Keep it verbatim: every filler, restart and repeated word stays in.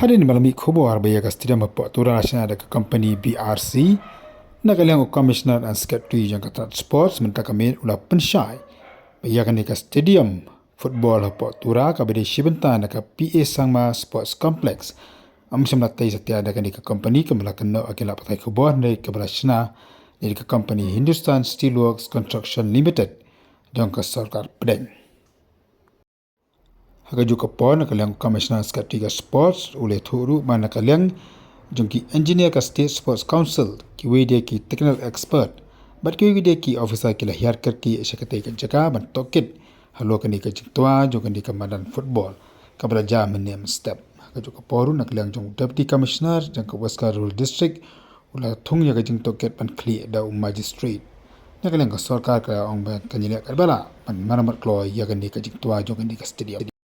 Hadien ba la mih khubor ba ïa ka stadium hapoh Tura la shna da ka company B R C, na ka liang u Commissioner and Secretary jong ka tnat Sports mynta ka miet u la pynshai ba ïa kane ka stadium football hapoh Tura kaba dei shi bynta na ka P A Sangma Sports Complex, ym shym la tei satia da kane ka company, kaba la kynnoh ha ki lad pathai khubor, hynrei kaba la shna da ka company Hindustan Steelworks Construction Limited jong ka sorkar pdeng. Ha kajuh ka por, na ka liang u Commissioner Secretary ka Sports u la ïathuh ruh ba na ka liang jong ki engineer ka State Sports Council, kiwei de ki technical expert bad kiwei de ki officer ki la hiar kyrkieh sha katei ka jaka ban tohkit halor kane ka jingtwa jong kane ka madan football kaba la jia mynne mynstep. Ha kajuh ka por ruh, na ka liang jong u Deputy Commissioner jong ka West Khasi Hills District u la thung ïa ka jingtohkit ban khlieh da u Magistrate. Na ka liang ka sorkar ka la ong ba kan ïaleh katba lah ban maramat kloi ïa kane ka jingtwa jong kane ka stadium.